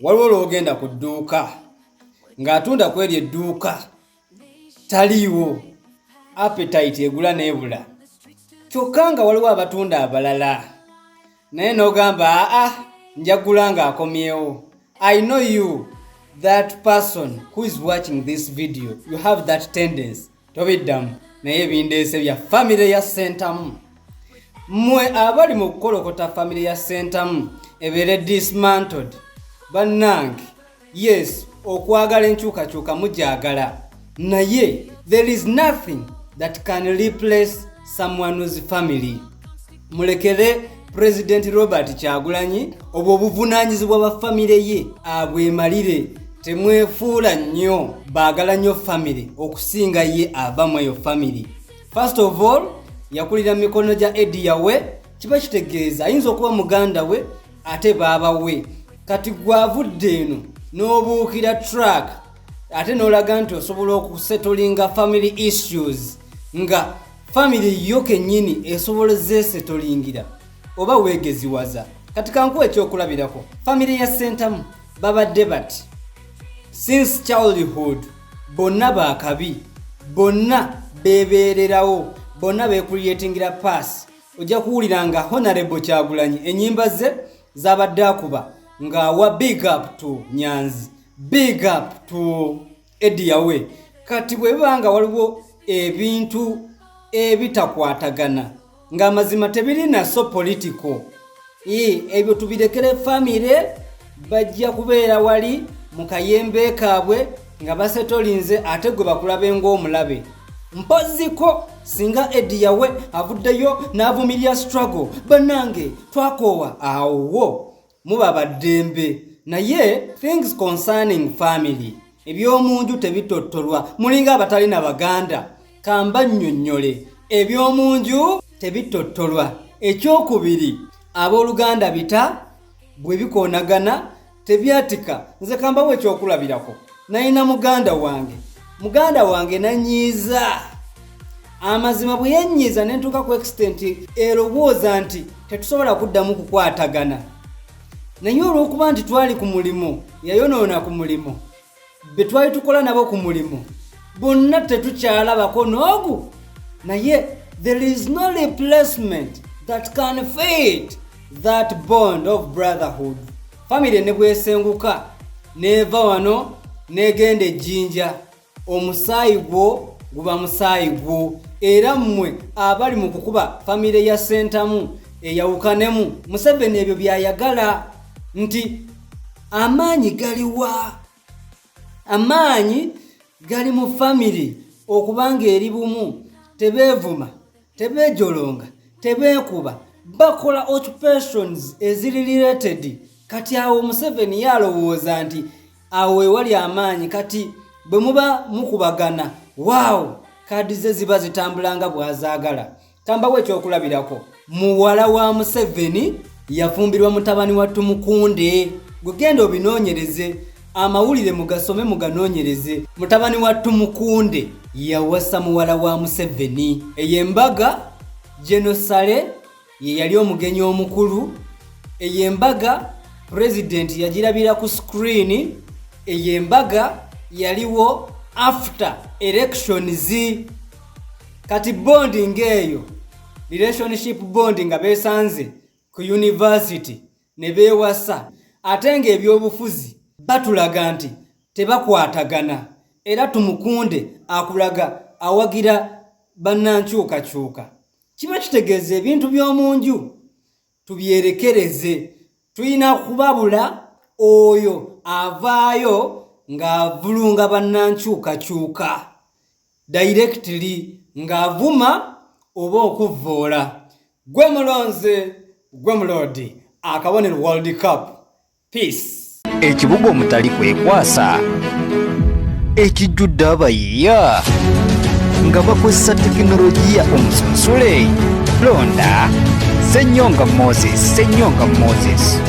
Waliwo lw'ogenda ku dduuka ng'atunda ku eryo edduuka taliiwo, appetite egula n'ebula, kyokka nga waliwo abatunda abalala, naye n'ogamba, "Aa, njagula ng'akomyewo." I know you, that person who is watching this video, you have that tendency. Tobiddamu, naye ebindeese bya famire ya Sentamu. Mmwe abali mu kukolokota famire ya Sentamu ebeere dismantled, bannange, yes, okwagala enkyukakyuka mugyagala, naye there is nothing that can replace someone's family. Mulekere President Robert Kyagulanyi obwo obuvunaanyizibwa bwa famire ye abwemalire. Temwefuula nnyo baagala nnyo famire okusinga ye ava mu eyo famire. First of all, yakulira mu mikono gya Eddy Yawe, kiba kitegeeza ayinza okuba muganda we ate baaba we. Kati gwavudde eno n'obuukira track ate n'olaga nti osobola okusettlinga family issues, nga family yo kennyini esobola zeesettlingira, oba weegeziwaza. Kati kankuwa ekyokulabirako: famire ya Sentamu babadde bati since childhood, bonna baakabi, bonna beebeererawo, bonna beecreatingira pass. Ojja kuwulira nga Honorable Kyagulanyi ennyimba ze zabadde akuba ng'awa big up to Nyanzi, big up to Eddy Yawe. Kati bwe biba nga waliwo ebintu ebitakwatagana, ng'amazima tebirina so political, ebyo tubirekere famire, bajja kubeera wali mu kayembe kaabwe nga basettlinze, ate gwe bakulabe ng'omulabe. Mpoziko singa Eddy Yawe avuddeyo n'avumirya struggle, bannange twakoowa, awo muba baddembe. Naye things concerning family, ebyomunju tebitottolwa. Mulinga abatalina baganda, kamba nnyonnyole, ebyomunju tebitottolwa. Ekyokubiri, abooluganda bita bwe bikoonagana tebyatika. Nze kambawo ekyokulabirako: nalina muganda wange, muganda wange nanyiiza. Amazima bwe yennyiiza ne ntuuka ku extent erowooza nti tetusobola kuddamu kukwatagana, naye olw'okuba nti twali ku mulimu, yayonoona ku mulimu, be twali tukola nabo ku mulimu bonna tetukyalabako n'ogu. Naye there is no replacement that can fit that bond of brotherhood. Famire ne bwesenguka neeva wano negenda ejjinja, omusaayi gwo guba musaayi gwo. Era mmwe abali mu kukuba famire ya Sentamu eyawukanemu, Museveni ebyo byayagala nti amaanyi galiwa? Amaanyi gali mu famire okubanga eri bumu, tebeevuma, tebeejolonga, tebeekuba, bakola occupations eziri related. Kati awo Museveni yalowooza nti awo ewali amaanyi. Kati bwe muba mukubagana, waawo kaadi ze ziba zitambula nga bw'azaagala. Kambawo ekyokulabirako: muwala wa Museveni yafumbirwa mutabani wa Tumukunde. Gwe genda obinoonyereze, amawulire mugasome, muganoonyereze. Mutabani wa Tumukunde yawasa muwala wa Museveni. Eyo embaga Genosale ye yali omugenyi omukulu. Eyo embaga pulezidenti yagirabira ku screen. Eyo embaga yaliwo after elections. Kati bonding eyo, relationship bond, nga beesanze ku university ne beewasa, ate ng'ebyobufuzi batulaga nti tebakwatagana, era Tumukunde akulaga awagira bannankyukakyuka. Kiba kitegeeza ebintu by'omu nju tubyerekereze. Tulina kubabula oyo avaayo ng'avulunga bannankyukakyuka directly, ng'avuma oba okuvvoola. Gwe mulonze, gwe muloodi, akabonero World Cup. Peace. Ekibuga omutali kwekwasa, ekijjudde abayiiya nga bakozesa tekinologiya omusunsule, londa Ssenyonga Moses. Ssenyonga Moses.